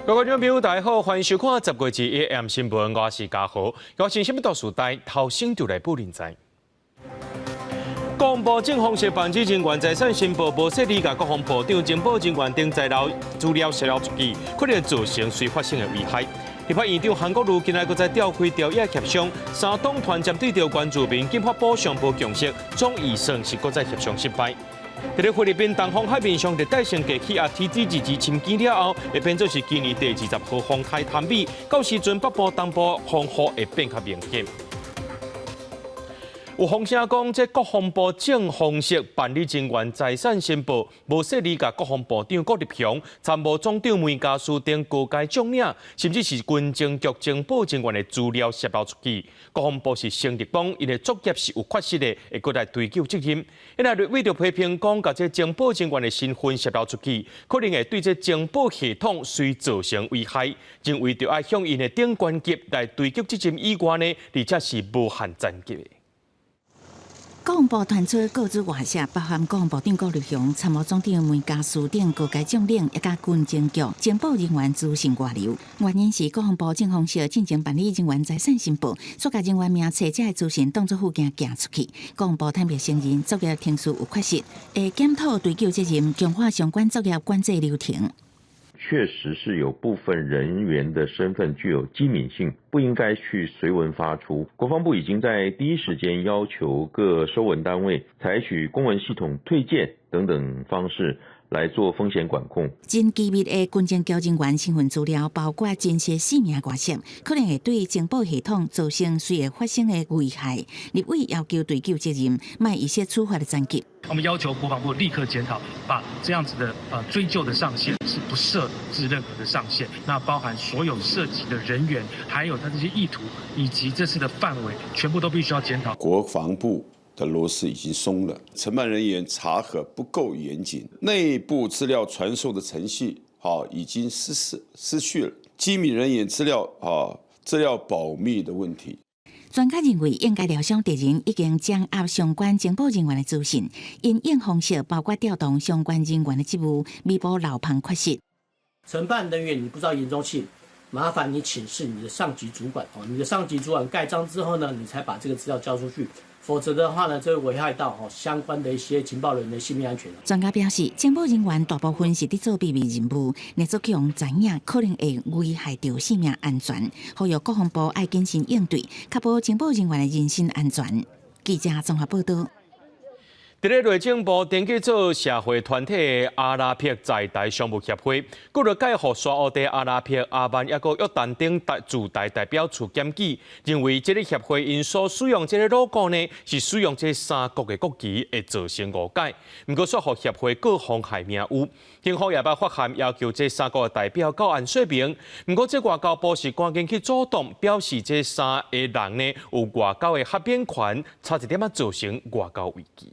各位觀眾朋友，大家好，歡迎收看10月2日 AM 新聞，我是嘉豪。我是新聞大時代頭先就來報您知。國防部政風室辦理人員財產申報無細膩，共國防部長、情報人員等在內資料洩露出去，可能造成隨發生的危害。立法院長韓國瑜今日閣再召開朝野協商，三黨團針對著原住民禁發補償無共識，總預算是閣再協商失敗。佇咧菲律賓東方海面上熱帶性低氣壓 TG 22深見了後，會變做是今年第20號風台譚美，到時陣北部、東部風雨會變較明顯。有風聲講，這國防部政風室辦理人員財產申報，無細膩共國防部長郭立雄、參謀總長梅家斯等高階將領，甚至是軍情局情報人員的資料洩露出去。國防部是承認講，𪜶的作業是有缺失的，會閣來追究責任。因為立委就批評講，共這情報人員的身份洩露出去，可能會對這情報系統隨造成危害，認為著愛向𪜶的長官級來追究責任以外呢，而且是無限層級的。國防部傳出個資外洩，包含國防部長郭立雄、參謀總長梅家斯等高階將領，以及軍情局情報人員資訊外流。原因是國防部政風室進前辦理人員財產申報，所共人員名冊這个資訊當作附件寄出去。國防部坦白承認作業程序有缺失，會檢討追究責任，強化相關作業管制流程。確實是有部分人員的身份具有機敏性，不應該去隨文發出。國防部已經在第一時間要求各收文單位採取公文系統退件等等方式來做風險管控。真機密的軍情局人員身份資料，包括真實姓名外洩，可能會對情報系統造成隨會發生的危害。立委要求追究責任，莫預設處罰的層級。我們要求國防部立刻檢討，把這樣子的追究的上限是不設置任何的上限，那包含所有涉及的人員，還有他這些意圖，以及這次的範圍，全部都必須要檢討。國防部的螺絲已經鬆了，承辦人員查核不夠嚴謹，內部資料傳授的程序，好已經失序了，機密人員資料啊資料保密的問題。專家認為，應該料想敵人已經掌握相關情報人員的資訊，因應方式包括調動相關人員的職務，彌補漏縫缺失。承辦人員你不知道嚴重性，麻煩你請示你的上級主管哦，你的上級主管蓋章之後呢，你才把這個資料交出去，否則的話呢，這會危害到哦相關的一些情報人員的性命安全。專家表示，情報人員大部分是佇做秘密任務，若做予人知影，可能會危害到性命安全，呼籲國防部愛謹慎應對，確保情報人員的人身安全。記者綜合報道。佇咧內政部登記做社會團體的阿拉伯在台商務協會，閣來蓋予沙烏地阿拉伯、阿曼抑閣約旦等台駐台代表處檢舉，認為這个協會𪜶所使用這个 logo 呢，是使用這三國的國旗，會造成誤解。毋過，煞予協會告妨害名譽，警方也捌發函要求這三國的代表到案說明。毋過，這外交部是趕緊去阻擋，表示這三个人呢有外交的豁免權，差一點仔造成外交危機。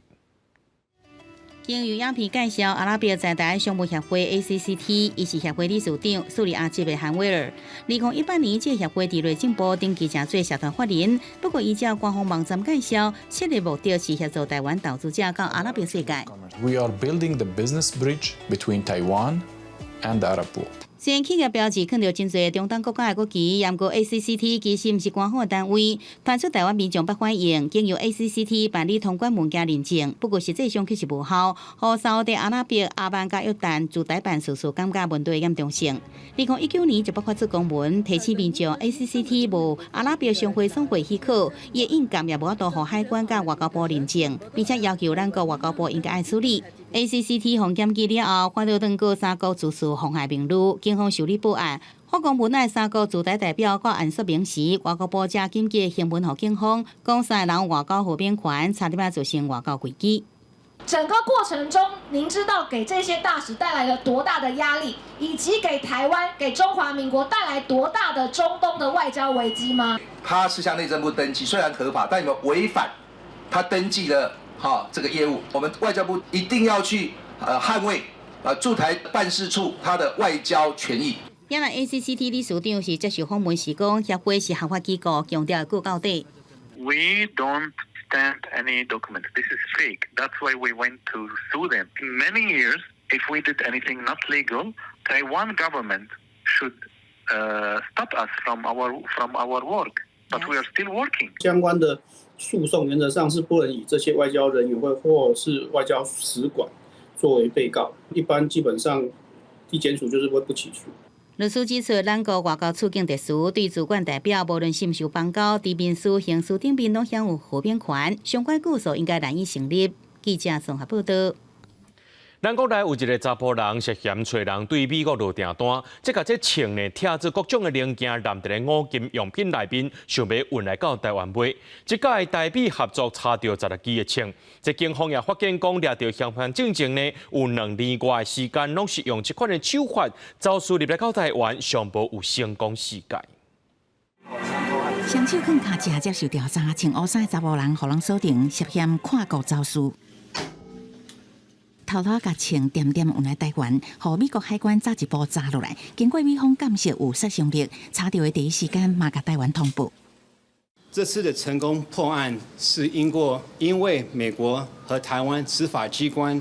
經由影片介紹，阿拉伯在台商務協會 ACCT，伊是協會理事長敘利亞籍的韓威爾。2018年，這個協會佇內政部登記成做社團法人。不過，依照官方網站介紹，設立目的是協助台灣投資者到阿拉伯世界。 We are building the business bridge between Taiwan and the Arab world. 雖然企業標誌囥著真濟中東國家的國旗，毋過 ACCT 其實毋是官方的單位，傳出台灣民眾不歡迎，經由 ACCT 辦理通關文件認證，不過實際上卻是無效，予沙烏地阿拉伯、阿曼佮約旦駐台辦事處感覺問題嚴重性。2019年就捌發出公文提醒民眾 ACCT 無阿拉伯商會總會許可，伊的印鑑也無法度予海關佮外交部認證，並且要求咱國外交部應該愛處理。ACCT予檢舉了後，發著轉告三國滋事妨害名譽，警方受理報案。發公文愛三國駐台代表到案說明時，外交部才緊急行文予警方，講三个人外交豁免權，差點仔造成外交危機。整個過程中，您知道給這些大使帶來了多大的壓力，以及給台灣、給中華民國帶來多大的中東的外交危機嗎？他是向內政部登記，雖然合法，但有沒有違反他登記的哈這個業務？我們外交部一定要去捍衛駐台辦事處他的外交權益。原來 ACCT 理事長是接受訪問時講，協會是合法機構，強調會告到底。 We don't stamp any document. This is fake. That's why we went to sue them. In many years, if we did anything not legal, Taiwan government should stop us from our work. But we are still working. 相關的訴訟原則上是不能以這些外交人員或是外交使館作為被告，一般基本上地檢署就是會不起訴。律師指出，咱國外交處境特殊，對駐館代表無論是毋是有邦交，佇民事、刑事頂面攏享有豁免權，相關告訴應該難以成立。記者綜合報道。咱國內有一个查埔人涉嫌揣人對美國落訂單，這共這銃呢，拆做各種的零件，攏佇咧五金用品內面，想欲運來到台灣賣。這擺台美合作查著16支的槍，這警方也發現講，掠著嫌犯進前呢，有2年外的時間，攏是用這款的手法走私入來到台灣，上無有成功四屆。雙手囥跤脊接受調查，穿烏衫的查埔人，予人鎖定涉嫌跨國走私。偷偷共槍點點運來台灣，予美國海關早一步查落來。經過美方鑑識有殺傷力，查著的第一時間嘛共台灣通報。這次的成功破案是因為美國和台灣執法機關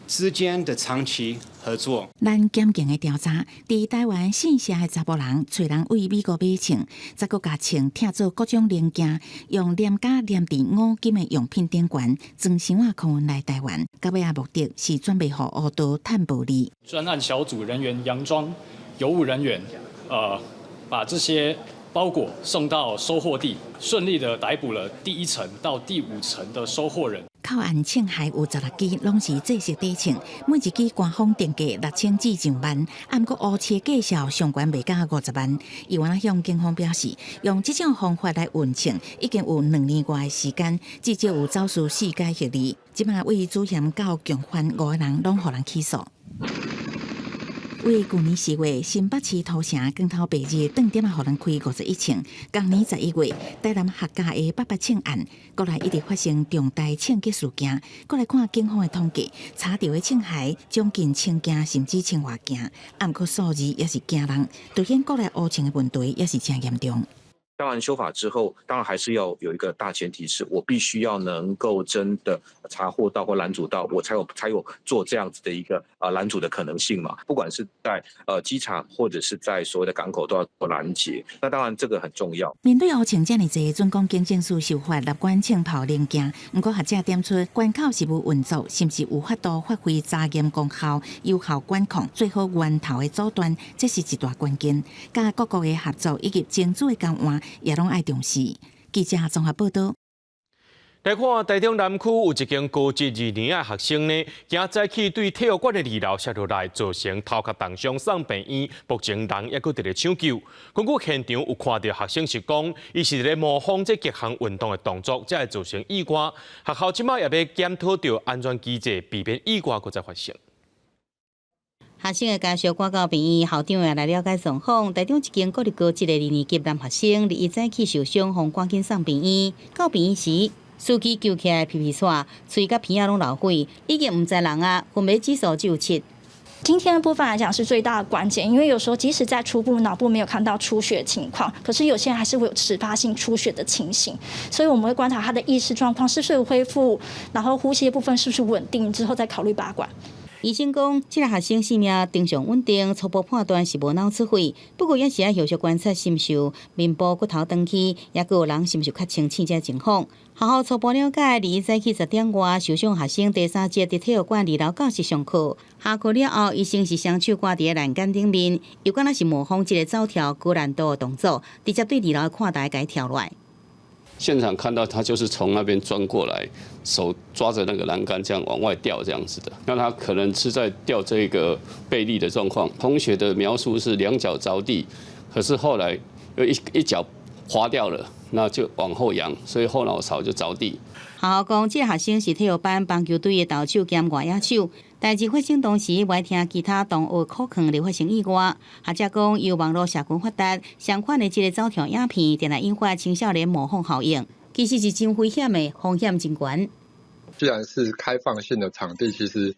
之間的長期合作。咱檢警的調查，佇台灣姓謝的查埔人，揣人對美國買槍，再閣共槍拆做各種零件，用黏膠黏佇五金的用品頂懸，裝箱仔空運來台灣。到尾仔目的是準備予烏道趁暴利。專案小組人員佯裝郵務人員，把這些包裹送到收貨地，順利的逮捕了第一層到第五層的收貨人。扣案槍械有16支，攏是制式底槍，每一支官方定價6000至上萬，毋過烏市價數上懸賣到50萬。伊原來向警方表示，用這種方法來運槍，已經有2年外的時間，至少有走私四個獲利。這擺為主嫌到共犯五個人，攏予人起訴。為舊年4月，新北市土城光頭白日當店仔予人開51槍。今年11月，台南客家的八八槍案，國內一直發生重大槍擊事件。閣來看警方的統計，查著的槍械將近千件，甚至千外件，毋過數字也是驚人，凸顯國內烏槍的問題也是誠嚴重。當然修法之後，當然還是要有一個大前提，是我必須要能夠真的查獲到或攔阻到，我才有做這樣子的一個攔阻的可能性嘛。不管是在機場或者是在所謂的港口，都要做攔截。那當然這個很重要。面對烏槍遮爾濟，準講警政署修法立管槍炮零件，毋過學者點出關口是無運作，是毋是有法度發揮查驗功效、有效管控，做好源頭的阻斷，這是一大關鍵。佮各國的合作以及情資的交換，也攏愛重視。記者綜合報道。來看台中南區有一間高職二年的學生呢，今早起對體育館的二樓摔落來，造成頭殼重傷送病院，目前人猶閣佇咧搶救。根據現場有看著學生是講，伊是佇咧模仿這極限運動的動作，才會造成意外。學校這擺也欲檢討著安全機制，避免意外閣再發生。學生的家屬趕到病院，校長也來了解狀況。台中一間國立高職的二年級男學生，日早起受傷，予趕緊送病院。到病院時，司機救起來皮皮喘，喙佮鼻仔攏流血，已經毋知人啊，昏迷指數只有7。今天的部分來講是最大的關鍵，因為有時候即使在初步腦部沒有看到出血情況，可是有些人還是會有遲發性出血的情形，所以我們會觀察他的意識狀況是不是恢復，然後呼吸的部分是不是穩定之後再考慮拔管。醫生講，這个學生生命正常穩定，初步判斷是無腦出血，不過也是愛後續觀察是毋是有面部骨頭斷去，抑閣有人是毋是較清醒這情況。學校初步了解，二早起10點外受傷學生第三節佇體育館二樓教室上課，下課了後，醫生是雙手掛佇欄杆頂面，又敢若是模仿這个走跳高難度的動作，直接對二樓的看台共伊跳落來。現場看到他就是從那邊鑽過來，手抓着那個欄杆這樣往外掉這樣子的。那他可能是在吊這個背力的狀況。同學的描述是兩腳着地，可是後來又一腳滑掉了，那就往後仰，所以後腦勺就着地。學校講，這个學生是體育班棒球隊的投手兼外野手。代誌發生當時，無聽其他同學苦勸而發生意外。學者講，由網絡社群發達，相款的這个走跳影片，定來引發青少年模仿效應，其實是真危險的，風險真懸。既然是開放性的場地，其實，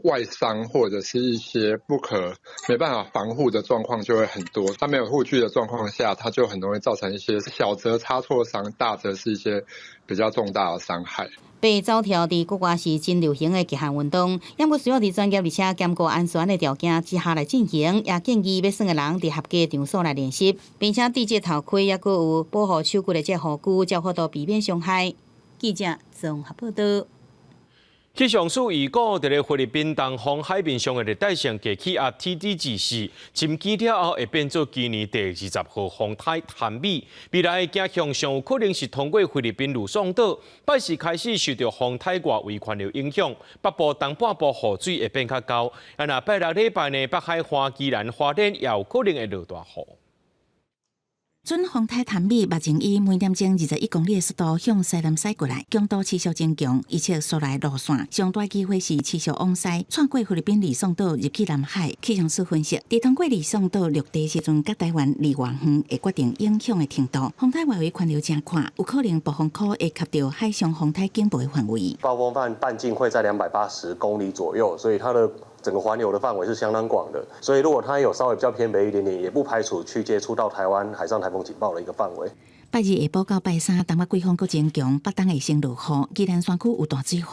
外傷或者是一些不可沒辦法防護的狀況就會很多。它沒有護具的狀況下，它就很容易造成一些小則擦挫傷，大則是一些比較重大的傷害。爬走跳佇國外是真流行的極限運動，毋過需要佇專業而且兼顧安全的條件之下來進行，也建議欲耍的人佇合格場所來練習，並且戴這頭盔，抑閣有保護手骨的這護具，才有法度避免傷害。記者綜合報道。氣象署預告，佇咧菲律賓東方海面上的熱帶性低氣壓 TD24，沉起了後會變做今年第20號風颱譚米。未來的行向上有可能是通過菲律賓呂宋島，拜四開始受著風颱外圍環流影響，北部東半部雨水會變較厚。啊，若拜六禮拜呢，北海岸、宜蘭花蓮也有可能會落大雨。準風颱譚米目前以每點鐘21公里的速度向西南駛過來，強度持續增強，預測紲來路線上大機會是持續往西，穿過菲律賓呂宋島入去南海。氣象署分析，佇通過呂宋島陸地時陣，佮台灣離偌遠會決定影響的程度。風颱外圍環流誠闊，有可能暴風區會及著海上風颱警報的範圍。暴風範半徑會在280公里左右，所以它的整個環流的範圍是相當廣的，所以如果它有稍微比較偏北一點點，也不排除去接觸到台灣海上颱風警報的一個範圍。拜二下晡到拜三，東北季風閣增強，北東會先落雨，宜蘭山區有大水雨。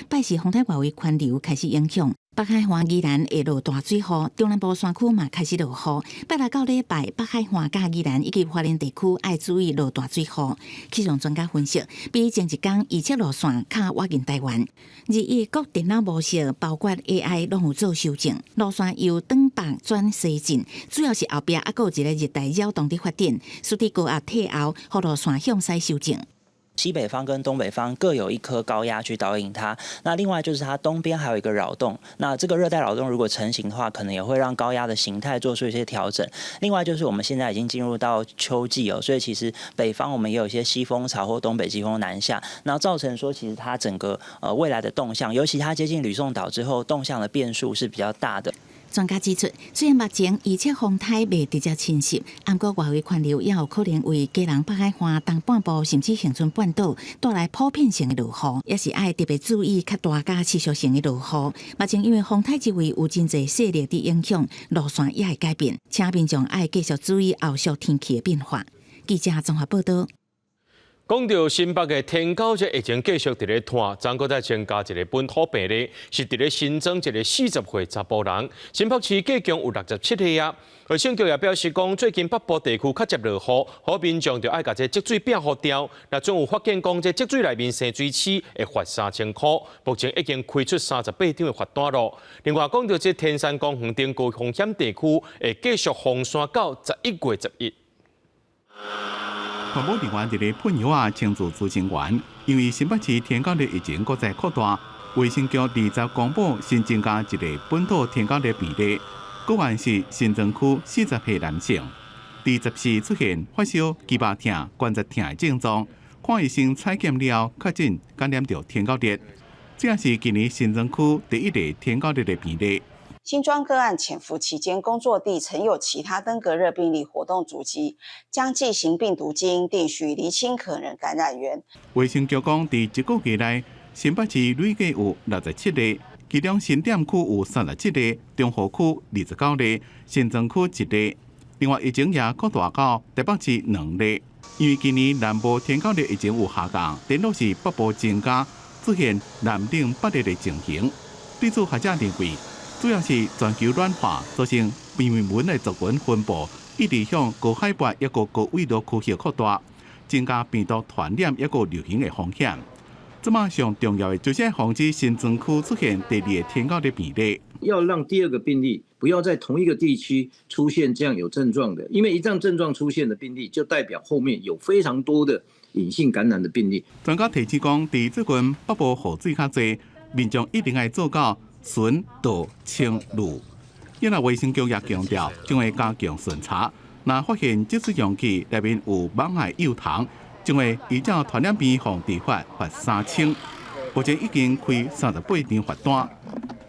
拜四風颱外圍環流開始影響，北海岸宜蘭會落大水雨，中南部山區嘛開始落雨。拜六到禮拜，北海岸佮宜蘭以及花蓮地區愛注意落大水雨。氣象專家分析，比前一工預測路線較倚近台灣。二一各電腦模式，包括 AI 攏有做修正，路線由東北轉西進，主要是後壁猶閣有一個熱帶擾動佇發展，使得高壓退後，予路線向西修正。西北方跟東北方各有一顆高壓去導引它，那另外就是它東邊還有一個擾動，那這個熱帶擾動如果成型的話，可能也會讓高壓的形態做出一些調整。另外就是我們現在已經進入到秋季哦，所以其實北方我們也有一些西風潮或東北季風南下，那造成說其實它整個未來的動向，尤其它接近呂宋島之後，動向的變數是比較大的。專家指出，雖然目前預測風颱袂直接侵襲，毋過外圍環流也有可能為基隆北海岸東半部甚至恆春半島帶來普遍性的落雨，也是愛特別注意較大佮持續性的落雨。目前因為風颱周圍有真濟勢力佇影響，路線也會改變，請民眾愛繼續注意後續天氣的變化。記者綜合報道。講著新北的天狗這疫情繼續佇咧湠，昨閣再增加一個本土病例，是佇咧新莊一個40歲查埔人。新北市計共有67例啊。衛生局也表示講，最近北部地區較捷落雨，予民眾就愛共這積水摒予掉。若總有發現講，這積水內面生水螄會罰3000箍。目前已經開出38張的罰單囉。另外講著這天山公園頂高風險地區會繼續封山到11月11。環保人員佇咧噴藥仔清除孳生源，因為新北市天狗癘疫情閣再擴大，衛生局20公布新增加一例本土天狗癘病例，個案是新莊區40歲男性，24出現發燒、肌肉疼、關節疼的症狀，看醫生採檢了後，確診感染著天狗癘，這也是今年新莊區第一例天狗癘的病例。新莊個案潛伏期間，工作地曾有其他登革熱病例活動足跡，將進行病毒基因定序，釐清可能感染源。衛生局講，佇這個月內，新北市累計有67例，其中新店區有37例，中和區29例，新莊區一例。另外，疫情也擴大到台北市兩例。因為今年南部天狗癘疫情有下降，顛倒是北部增加，出現南冷北熱的情形。對此，學者認為，主要是全球暖化造成病媒蚊的族群分布一直向高海拔抑閣高緯度區域擴大，增加病毒傳染抑閣流行的風險。這馬上重要的就是防止新莊區出現第二個天狗癘病例。要讓第二個病例不要在同一個地區出現這樣有症狀的，因為一旦症狀出現的病例，就代表後面有非常多的隱性感染的病例。專家提醒講，佇最近北部雨水較濟，民眾一定愛做到巡、倒、清、濾。因為衛生局也強調，將會加強巡查，若發現積水容器內面有蠓仔幼蟲，將會依照傳染病防治法罰3000。目前已經開38張罰單。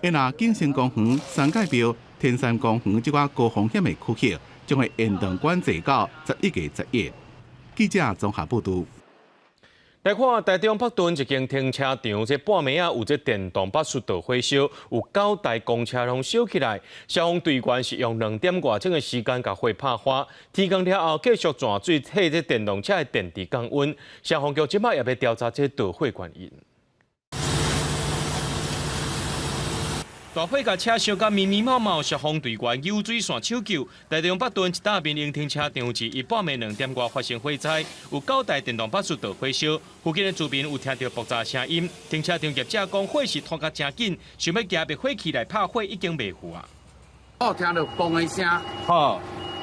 若景星公園、三界廟、天山公園這寡高風險的區域，將會延長管制到11月11。記者綜合報導。來看台中北屯一間停車場，這半暝仔有這電動巴士著火燒，有九台公車攏燒起來。消防隊員是用兩點外鐘的時間共火拍花。天光了後，繼續泉水替這電動車的電池降溫。消防局這擺也欲調查這著火原因。大火共車燒甲密密麻麻，消防隊員游水線搶救。台中北屯一搭民營停車場佇半暝兩點外發生火災，有九台電動巴士著火燒。附近的住民有聽著爆炸聲音。停車場業者講，火勢拖甲誠緊，想欲舉滅火器來拍火已經袂赴啊。我聽著嘣的聲，吼，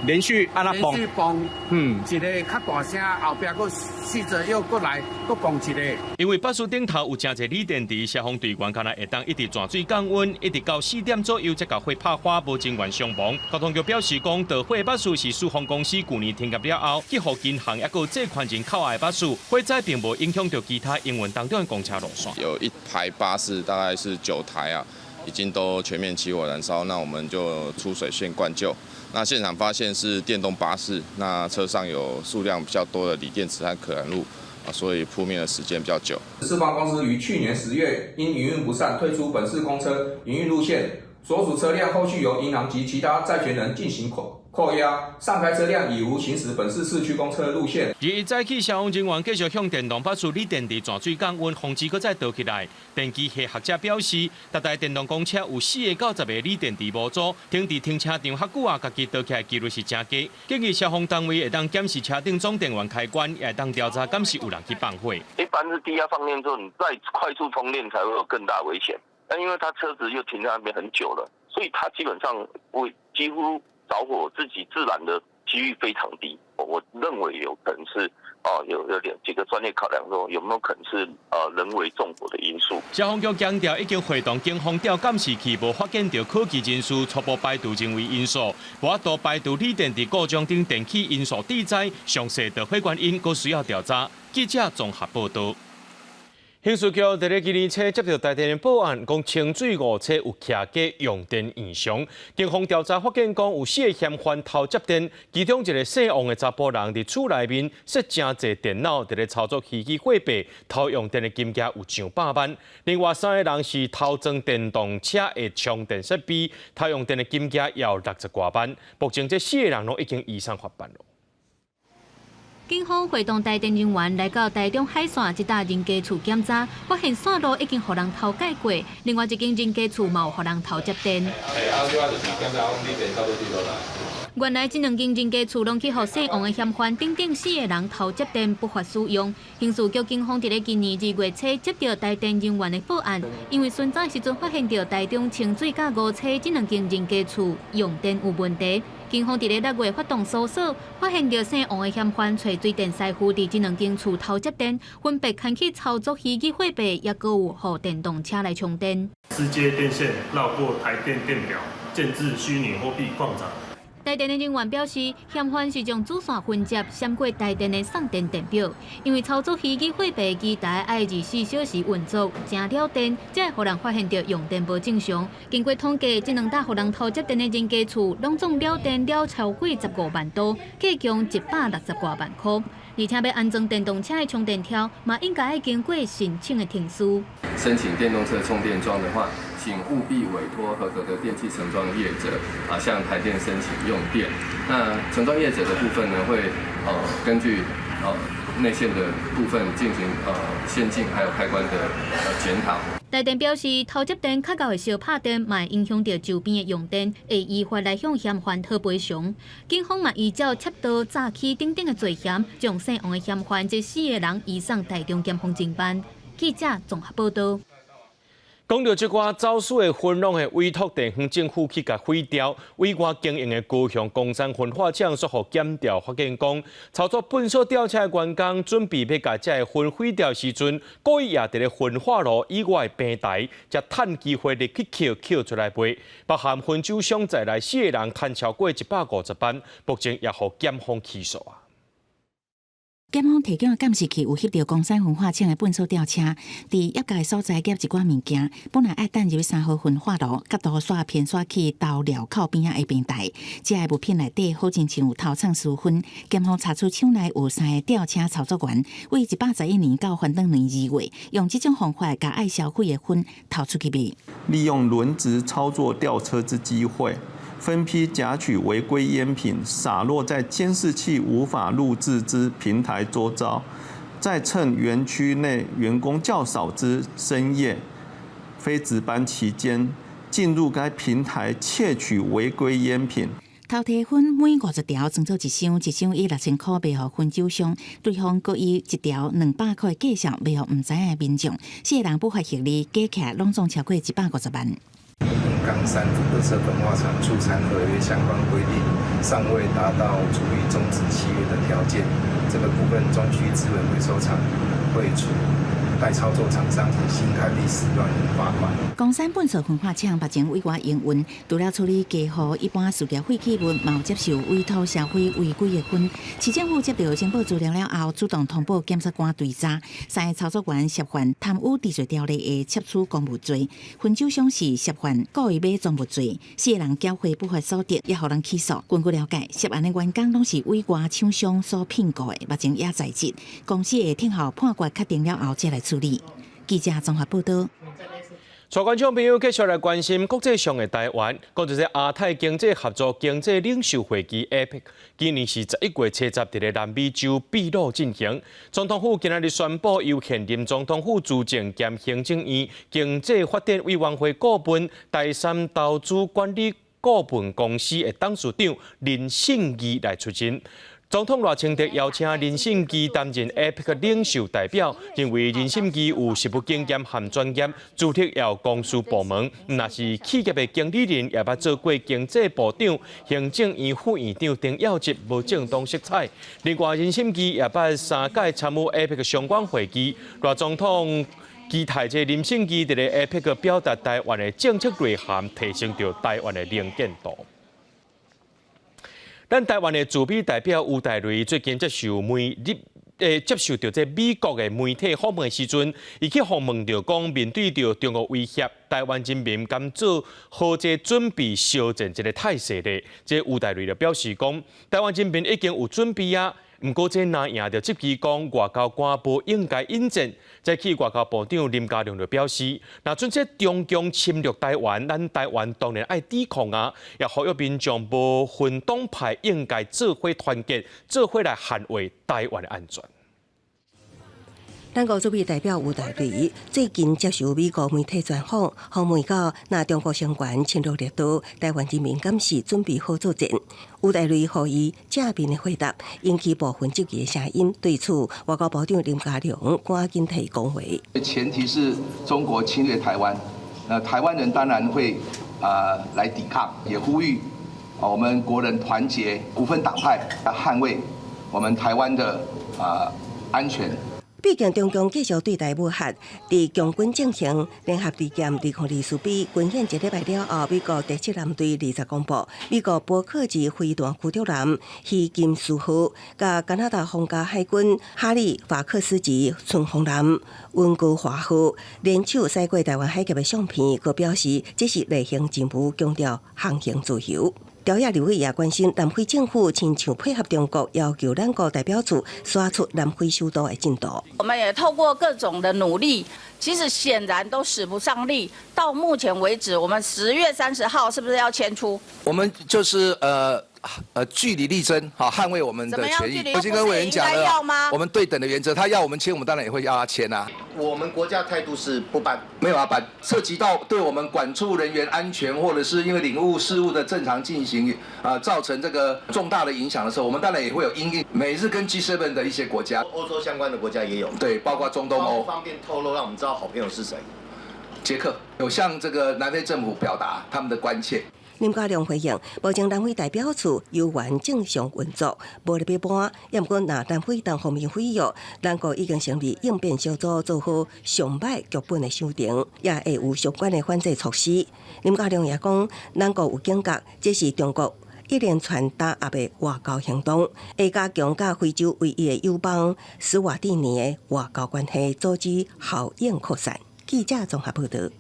連續按呢嘣，連續嘣，一个較大聲，後壁閣試著又閣來，閣嘣一个。因為巴士頂頭有誠濟鋰電池，消防隊員敢若會當一直泉水降溫，一直到4點左右才共火拍花，無人員傷亡。交通局表示講，著火巴士是四方公司舊年停業了後，去予銀行抑閣借款人扣押的巴士，火災並無影響著其他營運當中的公車路線。有一排巴士，大概是9台啊，已經都全面起火燃燒，那我們就出水線灌救。那現場發現是電動巴士，那車上有數量比較多的鋰電池和可燃物，啊，所以撲滅的時間比較久。四方公司於去年10月因營運不善退出本市公車營運路線，所屬車輛後續由銀行及其他債權人進行扣押，上該車輛已無行駛本市市區公車路線。二早起，消防人員繼續向電動巴士鋰電池泉水降溫，防止閣再著起來。電機系學者表示，逐台電動公車有4個到10個鋰電池模組，停佇停車場較久啊，家己著起來機率是誠低。建議消防單位會當檢視車頂總電源開關，也會當調查敢是有人去放火。一般是低壓放電之後，你再快速充電才會有更大危險。但因為他車子又停在那邊很久了，所以他基本上會幾乎著火自己自燃的幾率非常低。我認為有可能是哦，有點幾個專業考量，說有沒有可能是人為縱火的因素。消防局強調，已經會同警方調監視器，無發現著可疑人士，初步排除人為因素，無法度排除鋰電池故障等電氣因素致災，詳細著火原因，閣需要調查。記者綜合報道。刑事局佇咧今年初接著台電的報案，講清水五車有騎機用電異常。警方調查發現，講有四个嫌犯偷接電，其中一个姓王的查埔人佇厝內面設誠濟電腦，佇咧操作虛擬貨幣，偷用電的金額有上百萬。另外三个人是偷裝電動車的充電設備，偷用電的金額也有六十外萬。目前這四个人攏已經移送法辦囉。警方會同台電人員來到台中海線這搭人家厝檢查，發現線路已經予人偷改過，另外一間人家厝嘛有予人偷接電。原來這兩間人家厝攏去予姓王的嫌犯等等四个人偷接電不法使用。刑事局警方佇咧今年2月初接著台電人員的報案，因為巡查時陣發現著台中清水佮五車這兩間人家厝用電有問題。警方佇咧6月發動搜索，發現著姓王的嫌犯揣水電師傅佇這兩間厝偷接電，分別牽去操作虛擬貨幣，抑閣有予電動車來充電。私接電線繞過台電電表，建置虛擬貨幣礦場。台電的人員表示，嫌犯是將主線分接閃過台電的送電電表，因為操作虛擬貨幣機台愛24小時運作，誠了電，才會予人發現著用電無正常。經過統計，這兩搭予人偷接電的人家厝，攏總了電了超過15萬度，計共160外萬箍。而且欲安裝電動車的充電柱，嘛應該愛經過申請的程序。申請電動車充電樁的話，請務必委託合格的電器承裝業者啊，向台電申請用電。那承裝業者的部分呢，會根據內線的部分進行線徑還有開關的檢討。台電表示，偷接電較會燒拍電，嘛會影響著周邊的用電，會依法來向嫌犯討賠償。警方嘛依照竊盜、詐欺等等的罪嫌，將姓王的嫌犯這四个人移送台中檢方偵辦。記者綜合報道。講著這寡走私的薰攏會委託地方政府去共毀掉，委外經營的高雄岡山焚化廠煞予檢調發現講，操作糞掃吊車的員工準備欲共這个薰毀掉時陣，故意掖佇咧焚化爐以外的平台，才趁機會入去抾抾出來賣。包含焚酒商在內四個人趁超過150萬，目前也予檢方起訴啊。檢方提供的監視器有翕著岡山焚化廠的糞掃吊車，佇業界所在夾一寡物件，本來愛擲入3號焚化爐，角度煞偏煞去投料口邊仔的平台。這个物品內底好親像有偷藏私分。檢方查出廠內有三个吊車操作員，為111年到翻轉年2月，用這種方法共愛銷毀的薰偷出去賣。利用輪值操作吊車之機會，分批夾取違規煙品，灑落在監視器無法錄製之平台周遭，再趁園區內員工較少之深夜、非值班期間，進入該平台竊取違規煙品。偷提薰每50條裝做一箱，一箱以6000箍賣予薰酒商，對方閣以一條200箍的價數賣予毋知影的民眾，四个人不法獲利加起來攏總超過150萬。岡山垃圾焚化廠出殘合約相關規定尚未達到足以終止契約的條件，這個部分中區資源回收廠會處代操作廠商新台幣10萬元罰款。岡山糞掃焚化廠目前委外營運，除了處理家戶一般事業廢棄物，嘛有接受委託銷毀違規的薰。市政府接著情報資料了後，主動通報檢察官追查，三个操作員涉犯貪污治罪條例的竊取公物罪，薰酒商是涉犯故意買贓物罪，四个人繳回不法所得，也予人起訴。根據了解，涉案的員工攏是委外廠商所聘雇的，目前也在職。公司會聽候判決確定了後，才來處理。記者綜合報道。帶觀眾朋友繼續來關心國際上的台灣，講就是亞太經濟合作經濟領袖會議 APEC，今年是11月70佇咧南美洲秘魯進行。總統府今仔日宣布，由現任總統府資政兼行政院經濟發展委員會顧問、台杉投資管理顧問公司的董事長林信義來出任。總統賴清德邀請林信義擔任 APEC 領袖代表，認為林信義有實務經驗和專業，資歷也有公司部門，毋但是企業的經理人，也捌做過經濟部長、行政院副院長等要職，無政黨色彩。另外，林信義也捌三屆參與 APEC 相關會議。賴總統期待這林信義佇咧 APEC 表達台灣的政策內涵，提升著台灣的能見度。咱台灣的駐美代表吳大雷最近接受著這美國的媒體訪問的時陣，伊去訪問著講，面對著中國威脅，台灣人民敢做好這準備相戰這个態勢咧。這吳大雷就表示講，台灣人民已經有準備啊。毋過這若贏著質疑講外交官無應該應戰。再去外交部長林佳龍就表示，若準這中共侵略台灣，咱台灣當然愛抵抗啊！也呼籲民眾無分黨派應該做伙團結，做伙來捍衛台灣的安全。咱國駐美代表吳大雷最近接受美國媒體專訪，訪問到若中國相關侵略列島，台灣人民敢是準備好作戰？吳大雷予伊正面的回答，引起部分質疑的聲音。對此，外交部長林佳龍趕緊提講話。前提是中國侵略台灣，那台灣人當然會啊來抵抗，也呼籲啊我們國人團結，不分黨派，來捍衛我們台灣的啊安全。畢竟中共繼續對台武嚇，佇共軍進行聯合利劍2024比軍演一禮拜了後，美國第七艦隊20公布，美國伯克級飛彈驅逐艦希金斯號，佮加拿大皇家海軍哈利法克斯級巡防艦溫哥華號聯手駛過台灣海峽的相片，閣表示這是例行任務，強調航行自由。朝野立委也關心南非政府親像配合中國要求咱國代表處徙出南非首都的進度。我們也透過各種的努力，其實顯然都使不上力。到目前為止，我們10月30號是不是要遷出？我們就是據理力爭，好捍衛我們的權益。我已經跟委員講了，我們對等的原則，他要我們遷，我們當然也會要他遷啊。我們國家態度是不搬，沒有要搬。涉及到對我們管處人員安全，或者是因為領務事務的正常進行，啊，造成這個重大的影響的時候，我們當然也會有因應。美日跟 G7 的一些國家，歐洲相關的國家也有，對，包括中東歐。方便透露，讓我們知道好朋友是誰？捷克有向這個南非政府表達他們的關切。林佳龍回應：目前南非代表處猶原正常運作，無咧欲搬。也毋過，若南非單方面毀約，咱國已經成立應變小組，做好上歹劇本的想定，也會有相關的反制措施。林佳龍也講，咱國有警覺，這是中國。一連串打壓的外交行動，會加強佮非洲唯一的友邦史瓦蒂尼的外交關係，阻止效應擴散。記者綜合報道。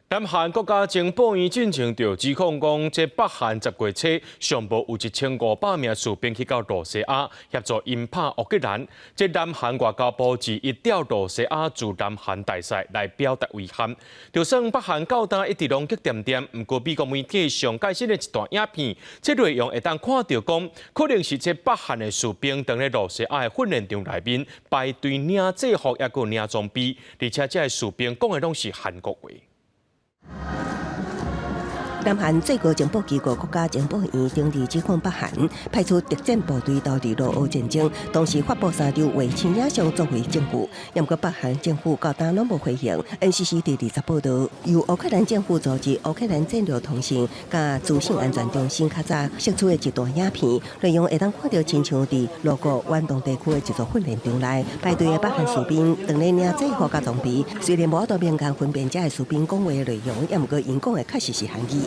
南韓國家情報院進前就指控講，這北韓10月初上無有1500名士兵去到露西亞協助𪜶拍烏克蘭。這南韓外交部是一調露西亞駐南韓大使來表達遺憾。就算北韓到今一直攏激恬恬，毋過美國媒體上蓋新的一段影片，這內容會當看著講，可能是這北韓的士兵佇咧露西亞的訓練場內面排隊領制服，抑閣領裝備，而且這个士兵講的攏是韓國話。南韓最高情報機構國家情報院頂日指控北韓派出特戰部隊投入俄烏戰爭，同時發布三張衛星影像作為證據。毋過北韓政府到今攏無回應。NCC佇20報道，由烏克蘭政府組織烏克蘭戰略通信佮資訊安全中心較早釋出的一段影片，內容會當看著親像佇俄國遠東地區的一座訓練場內排隊的北韓士兵，當咧領制服佮裝備。雖然無法度明確分辨這个士兵講話的內容，毋過𪜶講的確實是韓語。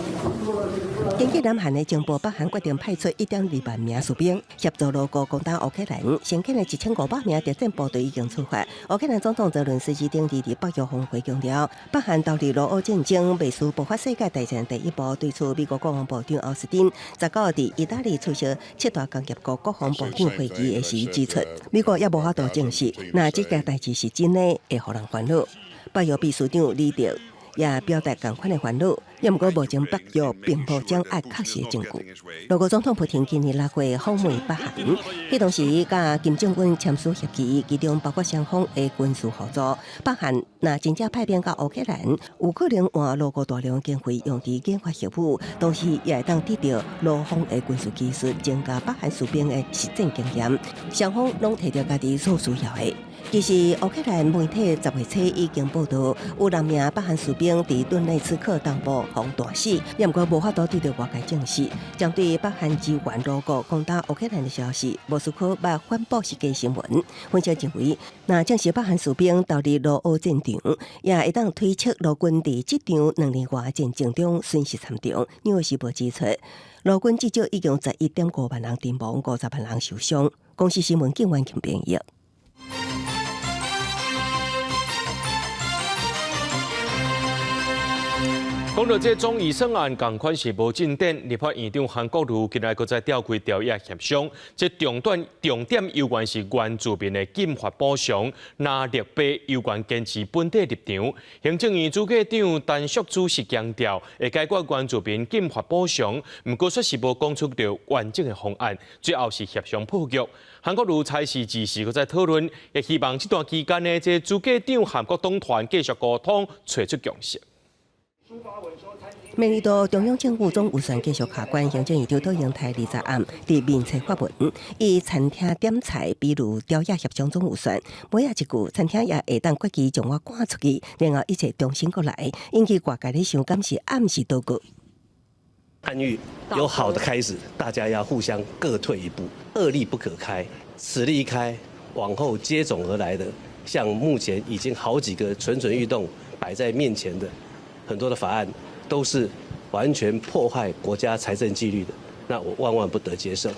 根據南韓的情報，北韓決定派出1.2萬名士兵協助俄國攻打烏克蘭。先遣的1500名特戰部隊已經出發。烏克蘭總統澤倫斯基頂日佇北約峰會強調，北韓投入俄烏戰爭，袂輸爆發世界大戰第一步。對此，美國國防部長奧斯汀19號佇意大利出席七大工業國國防部長會議的時指出，美國猶無法度證實，若這件代誌是真的，會予人煩惱。北約秘書長李德也表達仝款的煩惱，毋過目前北約並無掌握確實的證據。俄國總統普廷今年6月訪問北韓，彼當時佮金正恩簽署協議，其中包括雙方的軍事合作。北韓若真正派兵到烏克蘭，有可能換俄國大量經費用佇研發核武，同時也會當得著俄方的軍事技術，增加北韓士兵的實戰經驗。雙方攏提著家己所需要的。其實，烏克蘭媒體10月初已經報道，有六名北韓士兵佇頓內茨克東部予彈死，毋過無法度得著外界證實。針對北韓支援俄國攻打烏克蘭的消息，莫斯科捌反駁是假新聞。分析認為，若證實北韓士兵投入俄烏戰場，也會當推測俄軍佇這場2年外戰爭中損失慘重。紐約時報指出，俄軍至少已經11.5萬人陣亡，50萬人受傷。公視新聞警員強編譯。講到這總預算案，仝款是無進展。立法院長韓國瑜今日閣再召開朝野協商，這重點重點猶原是原住民的禁發補償，若綠白猶原堅持本底立場。行政院主計長陳淑莊是強調會解決原住民禁發補償，毋過卻是無講出著完整的方案，最後是協商破局。韓國瑜差事時時閣再討論，也希望這段期間呢，這主計長韓國黨團繼續溝通，揣出共識。明年度中央政府總預算繼續卡關，行政院長卓榮泰20暗佇面冊發文，以餐廳點菜，比如朝野協商總預算，尾仔一句，餐廳也會當決議將我趕出去，然後一切重新閣來，引起外界咧想，敢是暗示倒閣。暗喻有好的開始，大家要互相各退一步，惡例不可開，此例一開，往後接踵而來的，像目前已經好幾個蠢蠢欲動擺在面前的很多的法案，都是完全破壞國家財政紀律的，那我萬萬不得接受。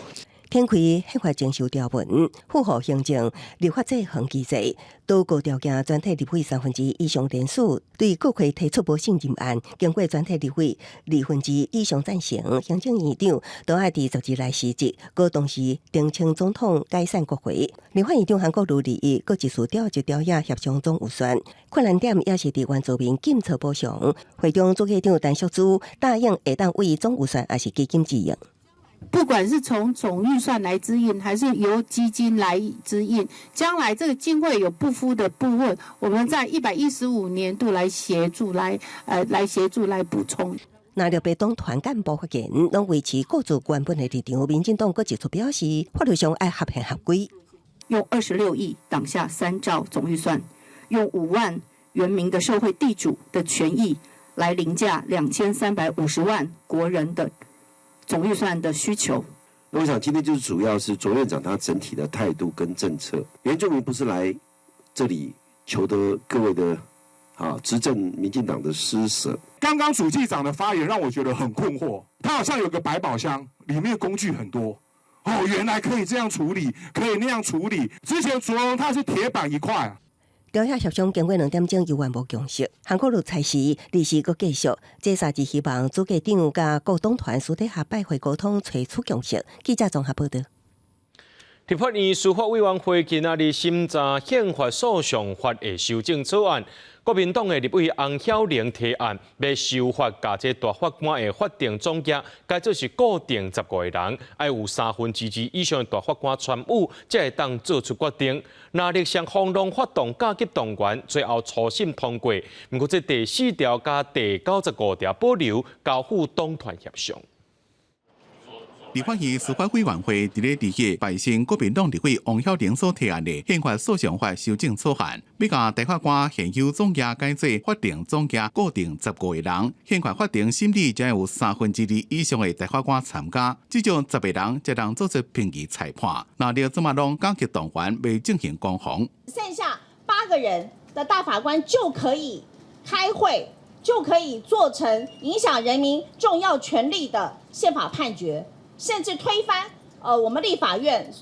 天開憲法徵收條文，符合行政立法制衡機制，倒閣條件全體立委1/3以上聯署對國會提出不信任案，經過全體立委1/2以上贊成，行政院長都愛佇12來辭職，閣同時呈請總統解散國會。立法院長韓國瑜21閣一次召集朝野協商總預算，困難點也是佇原住民禁措補償。會中主計長陳淑莊答應會當為總預算抑是基金支應。不管是從總預算來支應，還是由基金來支應，將來這個經費有不敷的部分，我們在115年度來協助，來協助來補充。那綠白黨團幹部發言，攏維持各自原本的立場。民進黨閣一出表示，法律上愛合憲合規，用26億擋下3兆總預算，用5萬原民的社會地主的權益來凌駕2350萬國人的總預算的需求。那我想今天就是主要是卓院長他整體的態度跟政策。原住民不是來這裡求得各位的啊執政民進黨的施捨。剛剛主計長的發言讓我覺得很困惑，他好像有個百寶箱，裡面工具很多。哦，原來可以這樣處理，可以那樣處理。之前卓榮泰是鐵板一塊。調遐協商經過2點鐘，猶原無共識。韓國瑜裁時臨時閣繼續，這三日希望主計長佮各黨團私底下拜會溝通，揣出共識。記者綜合報道。立法院司法委員會今仔日審查憲法訴訟法的修正草案，國民黨的立委翁曉玲提案，欲修法共這大法官的法定總額，改做是固定15個人，愛有2/3以上的大法官參與，才會當做出決定。若力雙方攏發動加急動員，最後初審通過。毋過這第4條佮第95條保留，交付黨團協商。立法院司法委員會佇咧二日敗成國民黨立委翁曉玲所提案的憲法訴訟法修正草案，欲共大法官現有總額改做法定總額固定15個人，憲法法庭審理將有2/3以上的大法官參加，至少10個人才能做出評議裁判。若著這馬攏緊急動員，欲進行攻防。剩下8個人的大法官就可以開會，就可以做成影響人民重要權利的憲法判決。甚至推翻我們立法院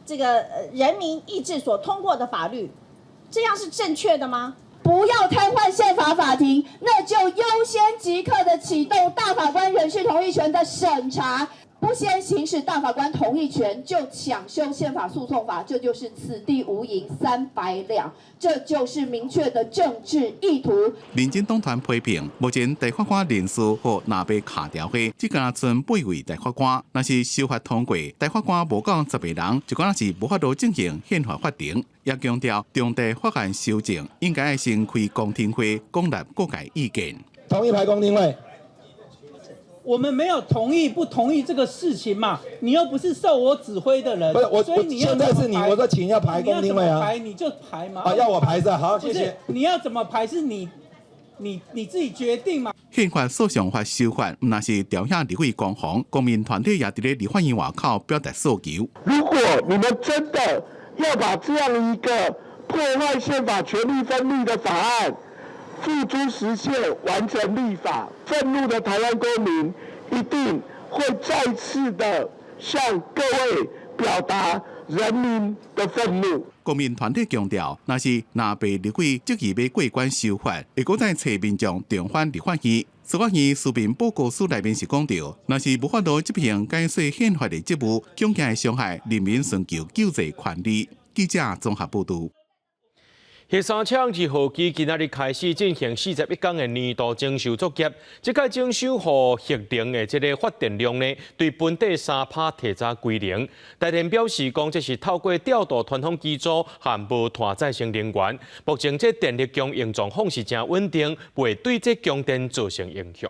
這個人民意志所通過的法律，這樣是正確的嗎？不要癱瘓憲法法庭，那就優先即刻的啟動大法官人事同意權的審查，不先行使大法官同意權就強修憲法訴訟法，這就是此地無銀三百兩，這就是明確的政治意圖。民進黨團批評，目前大法官人數予藍白敲掉後，只敢賰8位大法官，若是修法通過，大法官無夠10個人，就敢若是無法度進行憲法法庭。也強調，重大法案修正應該先開公聽會，廣納各界意見。同意排公聽會。我們沒有同意不同意這個事情嘛？你又不是受我指揮的人，不是我，所以你現在是你，我說請要排公聽會啊，排你就排嘛。啊，要我排是吧？好，謝謝。你要怎麼排是你自己決定嘛。憲法訴訟法修法，毋但是朝野立委攻防，公民團體也佇咧立法院外口表達訴求。如果你們真的要把這樣一個破壞憲法權力分立的法案付諸實現，完成立法，憤怒的台灣公民一定會再次的向各位表達人民的憤怒。公民團體強調，若是藍白立委執意欲過關修法，會閣再揣民眾重返立法院。司法院書面報告書內面是講著，若是無法度執行改寫憲法的職務，恐驚會傷害人民尋求救濟權利。記者綜合報導。核三廠二號機今仔日開始進行41工的年度整修作業，這擺整修予核能的這个發電量呢，對本底3%提早歸零。台電表示講，這是透過調度傳統機組和無碳再生能源，目前這電力供應狀況是誠穩定，袂對這供電造成影響。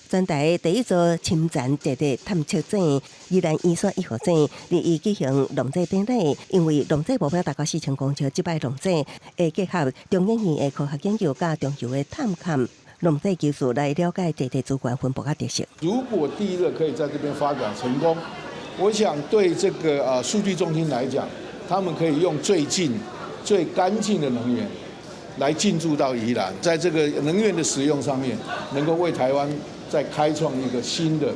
全台第一座深層地熱探測井，宜蘭宜山1號井，日舉行櫳井典禮。因為櫳井目標達到4000公尺，這擺櫳井會結合中研院的科學研究佮中油的探勘櫳井技術來了解地熱資源分布佮特色。如果地熱可以在這邊發展成功，我想對這個數據中心來講，他們可以用最近、最乾淨的能源來進駐到宜蘭，在這個能源的使用上面，能夠為台灣再開創一個新的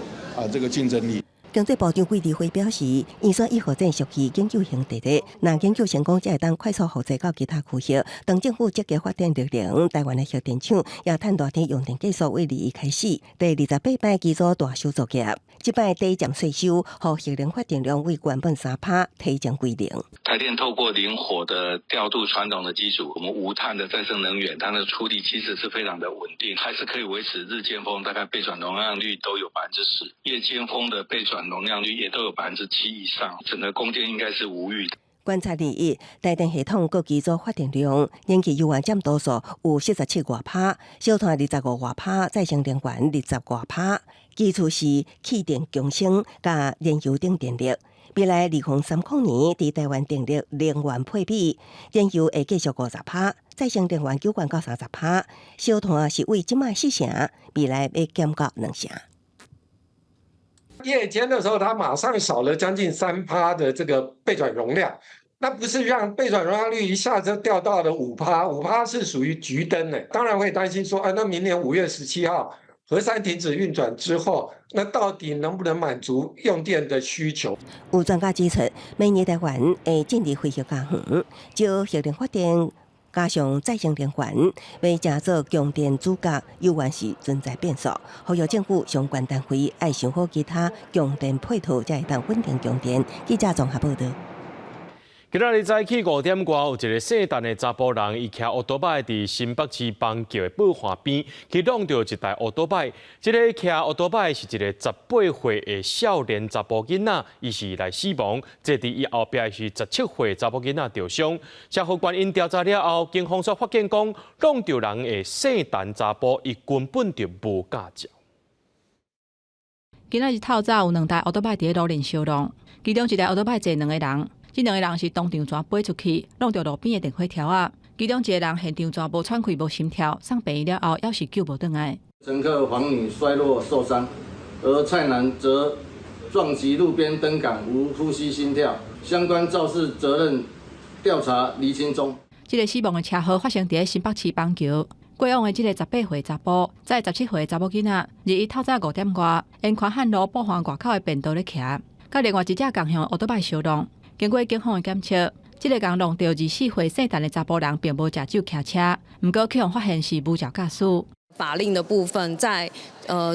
這個競爭力。經濟部長桂立輝表示，宜山1號井屬於研究型地熱，若研究成功，才會當快速複製到其他區域。當政府積極發展綠能，台灣的核電廠也趁熱天用電繼續為21開始第28擺機組大修作業。這擺抵減稅收，予核能發電量為原本3%提前歸零。台電透過靈活的調度傳統的機組，我們無碳的再生能源，它的出力其實是非常的穩定，還是可以維持日間峰大概備轉容量率都有10%，夜間峰的備轉容量率也都有7%以上，整個供電應該是無虞的。觀察21，台電系統各機組發電量，燃氣猶原佔多數有47外趴，燒炭25外趴，再生能源20外趴，其次是氣電共生佮燃油等電力。未來2030年，佇台灣電力能源配比，燃油會繼續50%，再生能源9到30%，燒炭是為這擺4成，未來欲減到2成。夜間的時候，它馬上少了將近3%的這個備轉容量。那不是讓備轉容量率一下就掉到了5趴，5趴是屬於橘燈的，當然會擔心說，啊，那明年5月17號核三停止運轉之後，那到底能不能滿足用電的需求？有專家指出，明年台灣會進入非核家園，招核能發電加上再生能源，欲成做供電主角，猶原是存在變數。呼籲政府相關單位愛想好其他供電配套，才會當穩定供電。記者綜合報道。今仔日早起5點外，有一个姓陳的查埔人，伊騎歐多擺佇新北市邦橋的布華邊，去挵著一台歐多擺。這个騎歐多擺是一个18歲的少年查埔囡仔，伊是來死亡。坐佇伊後壁是17歲查某囡仔著傷。社會觀因調查了後，警方煞發現講，挵著人的姓陳查埔，伊根本就無駕照。今仔日透早有兩台歐多擺佇咧路面相撞，其中一台歐多擺坐兩个人。這兩个人是當場全飛出去，挵著路邊的電火柱仔。其中一个人現場全無喘氣、無心跳，送病院了後，猶是救無轉來。乘客黃女摔落受傷，而蔡男則撞擊路邊燈桿，無呼吸心跳。相關肇事責任調查釐清中。這个死亡的車禍發生佇咧新北市邦橋。過往的這个18歲查埔，載17歲查某囡仔，日透早5點外，沿寬漢路布環外口的便道咧騎，佮另外一隻仝向歐多擺相撞。經過警方的檢測，這个共挵著24歲姓陳的查埔人並無食酒騎車，毋過去予發現是無照駕駛。法令的部分在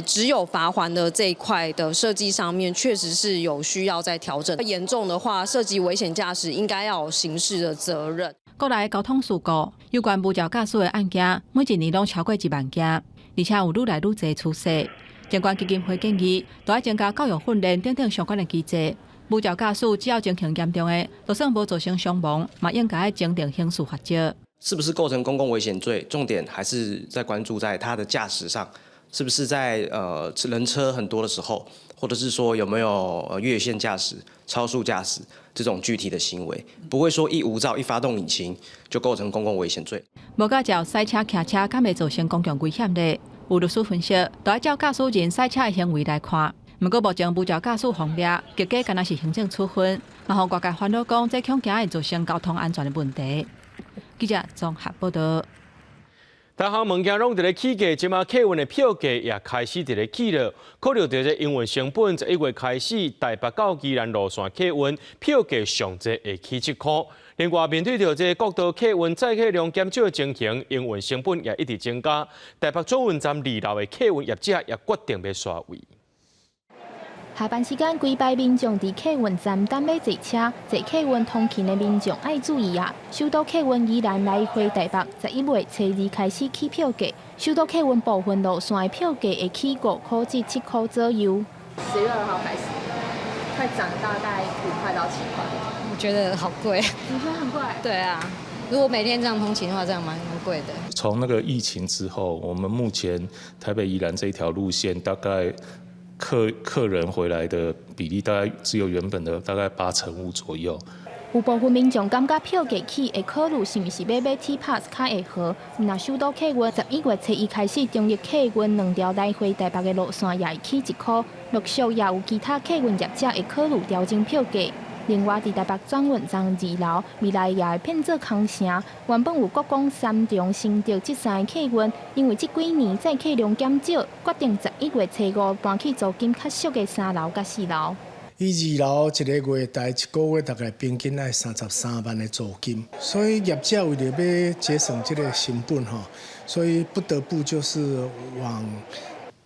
只有罰鍰的這一塊的設計上面，確實是有需要再調整。嚴重的話，涉及危險駕駛，應該要有刑事的責任。國內交通事故有關無照駕駛的案件，每一年攏超過1萬件，而且有愈來愈濟趨勢。相關基金會建議，都愛增加教育訓練等等相關的機制。無照駕駛只要情形嚴重的，就算無造成傷亡，嘛應該愛增訂刑事罰則。是不是構成公共危險罪？重點還是在關注在他的駕駛上，是不是在人車很多的時候，或者是說有沒有越線駕駛、超速駕駛這種具體的行為，不會說一無照一發動引擎就構成公共危險罪。無駕照駛車騎車，敢會造成公共危險咧？有律師分析，都愛照駕駛人駛車的行為來看。毋過目前無照駕駛方面，結果敢若是行政處分，嘛予外界煩惱講，這恐驚會造成交通安全的問題。記者綜合報道。逐項物件攏佇咧起價，這馬客運的票價也開始佇咧起了。考慮著這營運成本，11月開始，台北到宜蘭路線客運票價上濟會起7塊。另外，面對著這國道客運載客量減少的情形，營運成本也一直增加。台北轉運站二樓的客運業者也決定欲刷位。下班時間，規排民眾佇客運站等欲坐車，坐客運通勤的民眾愛注意啊！首都客運宜蘭來回台北，11月初2開始起票價，首都客運部分路線的票價會起5塊至7塊左右。10月2號開始，會漲大概5塊到7塊。我覺得好貴。你覺得很貴？對啊，如果每天這樣通勤的話，這樣蠻貴的。從那個疫情之後，我們目前台北宜蘭這一條路線大概客人回來的比例大概只有原本的大概85%左右。有部分民眾感覺票價起會考慮是毋是欲買 T Pass 較會好。若首都客運11月初1開始，中壢客運兩條來回台北的路線也會起1塊，陸續也有其他客運業者會考慮調整票價。另外，佇台北轉運站二樓，未來也會變做空城。原本有國光、三重、新竹這三个客運，因為這幾年載客量減少，決定11月初5搬去租金較俗的三樓佮四樓。伊二樓一个月台一个月大概平均愛33萬的租金，所以業者為著欲節省這个成本吼，所以不得不就是往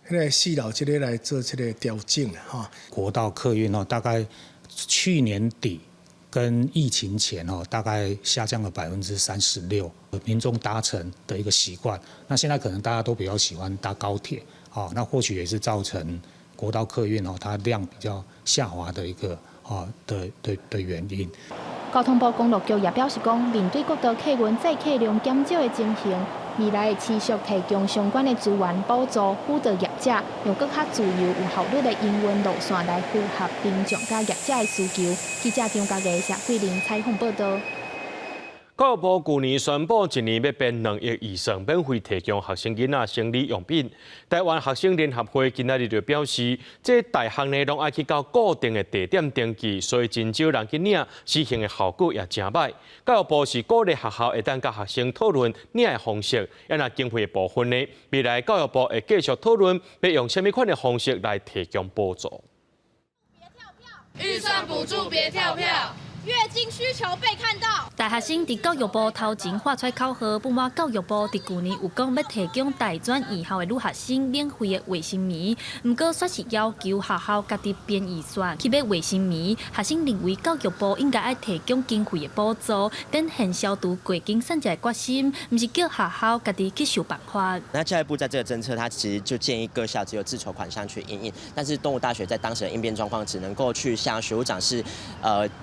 彼个四樓這个來做這個調整哈。國道客運哦，大概去年底跟疫情前哦，大概下降了36%，民眾搭乘的一個習慣。那現在可能大家都比較喜歡搭高鐵，哦，那或許也是造成國道客運哦，它量比較下滑的一個啊的原因。交通部公路局也表示講，面對國道客運載客量減少的情形，未來會持續提供相關的資源補助，輔導業者用閣較自由、有效率的營運路線來符合民眾佮業者的需求。記者張家藝、謝桂玲採訪報道。教育部舊年宣布，一年欲編2億預算，免費提供學生囡仔生理用品。台灣學生聯合會今仔日就表示，這大項呢攏愛去到固定的地點登記，所以真少人去領，施行的效果也誠䆀。教育部是鼓勵學校會當佮學生討論領的方式，啊若經費的部分呢，未來教育部會繼續討論，欲用啥物款的方式來提供補助。預算補助別跳票。月經需求被看到。大學生佇教育部頭前喊出口號，不滿教育部佇舊年有講欲提供大專院校的女學生免費的衛生棉，毋過煞是要求學校家己編預算去買衛生棉。學生認為教育部應該愛提供經費的補助，展現消除過經產的決心，毋是叫學校家己去想辦法。那教育部在這個政策，它其實就建議各校只有自籌款項去因應，但是東吳大學在當時的應變狀況，只能夠去向學務長是，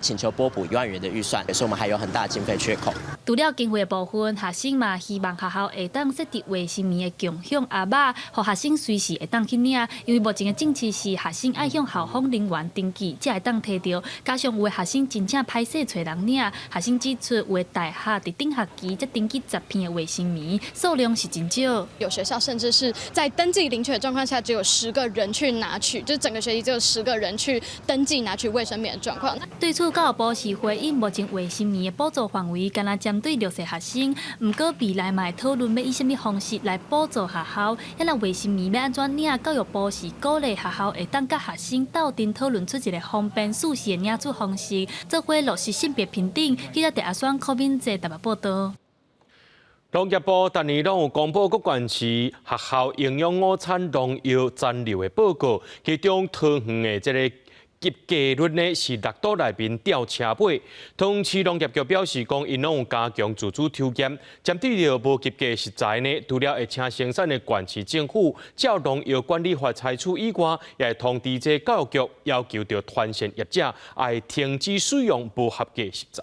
請求撥補1萬元的預算，所以我們還有很大的經費缺口。除了經費的部分，學生嘛希望學校會當設置衛生棉的共享盒仔，予學生隨時會當去領。因為目前的政策是學生愛向校方人員登記，才會當提著。加上有的學生真正歹勢揣人領，學生指出有的大學佇頂學期才登記10片的衛生棉，數量是真少。有學校甚至是在登記領取的狀況下，只有10個人去拿取，就整個學期只有十個人去登記拿取衛生棉的狀況。對此，教育部是回應目前衛生棉的補助範圍，干焦針對弱勢學生。毋過未來嘛會討論欲以啥物方式來補助學校。啊若衛生棉欲按怎領？教育部是鼓勵學校會當佮學生鬥陣討論出一個方便舒適的領取方式，做伙落實性別平等。記者鄭阿雙、柯敏哲台北報導。農業部逐年攏有公布各縣市學校營養午餐農藥殘留的報告，其中桃園的這个及格率呢是六都內面吊車尾。桃園市農業局表示講，𪜶攏有加強自主抽檢，針對著無及格食材呢，除了會請生產的縣市政府照農藥管理法採取以外，也會通知這教育局要求著團膳業者愛停止使用無合格食材。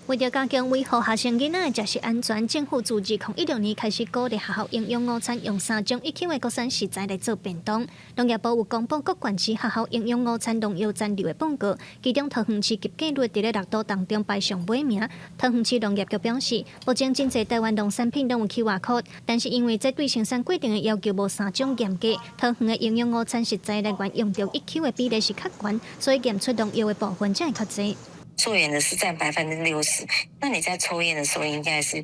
為著加強維護學生囡仔的食食安全，政府自2016年開始鼓勵學校營養午餐用三種一級的國產食材來做便當。農業部有公布各縣市學校營養午餐農藥殘留的報告，其中桃園市及格率佇咧六都當中排上尾名。桃園市農業局表示，目前真濟台灣農產品攏有 QR code，但是因為這對生產過程的要求無三種嚴格，桃園的營養午餐食材來源用著一級的比例是較懸，所以驗出農藥的部分才會較濟。溯源的是佔60%，那你在抽驗的時候應該是，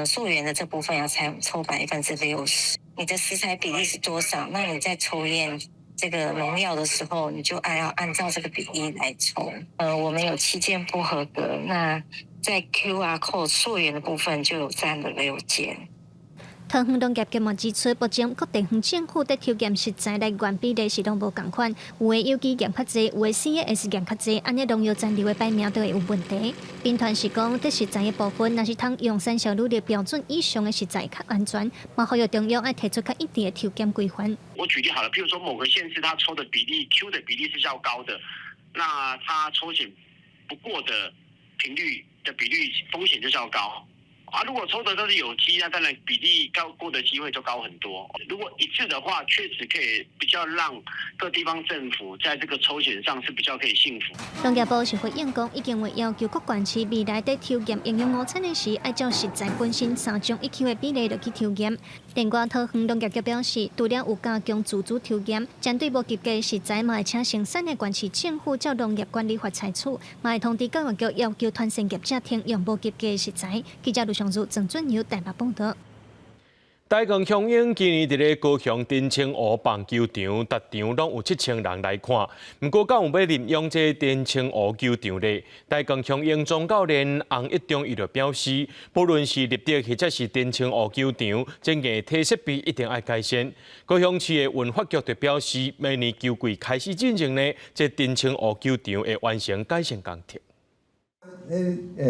溯源的這部分要才抽60%，你的食材比例是多少？那你在抽驗這個農藥的時候，你就按要按照這個比例來抽。我們有7件不合格，那在 QR code 溯源的部分就有佔了6件。桃園農業局嘛指出，目前各地方政府佇抽驗食材來源比例是攏無仝款，有的有機驗較濟，有的 CAS 驗較濟，按呢農藥殘留的排名都會有問題。兵團是講，佇食材的部分，若是通用產銷履歷標準以上的食材較安全，嘛呼籲中央愛提出較一致的抽檢規範。我舉例好了，譬如說某個縣市，它抽的比例 Q 的比例是較高的，那它抽檢不過的頻率的比率風險就較高。啊，如果抽的都是有機，那當然比例高過的機會就高很多。如果一致的話，確實可以比較讓各地方政府在這個抽檢上是比較可以信服。農業部是回應講，已經會要求各縣市未來佇抽驗營養午餐的時，愛照食材本身三種一級的比例落去抽驗。另外，桃園農業局表示，除了有加強自主抽檢，針對無及格食材，嘛會請生產的縣市政府照農藥管理法採取，嘛會通知教育局要求團膳業者停用無及格的食材。記者盧尚如、鄭俊友台北報導。台鋼雄鷹今年佇咧高雄澄清湖棒球場，逐場攏有7000人來看。毋過，敢有欲任用這澄清湖球場咧？台鋼雄鷹總教練洪一中伊就表示，不論是立德或者是澄清湖球場，這硬體設備一定愛改善。高雄市的文化局就表示，明年球季開始進前呢，這澄清湖球場會完成改善工程。彼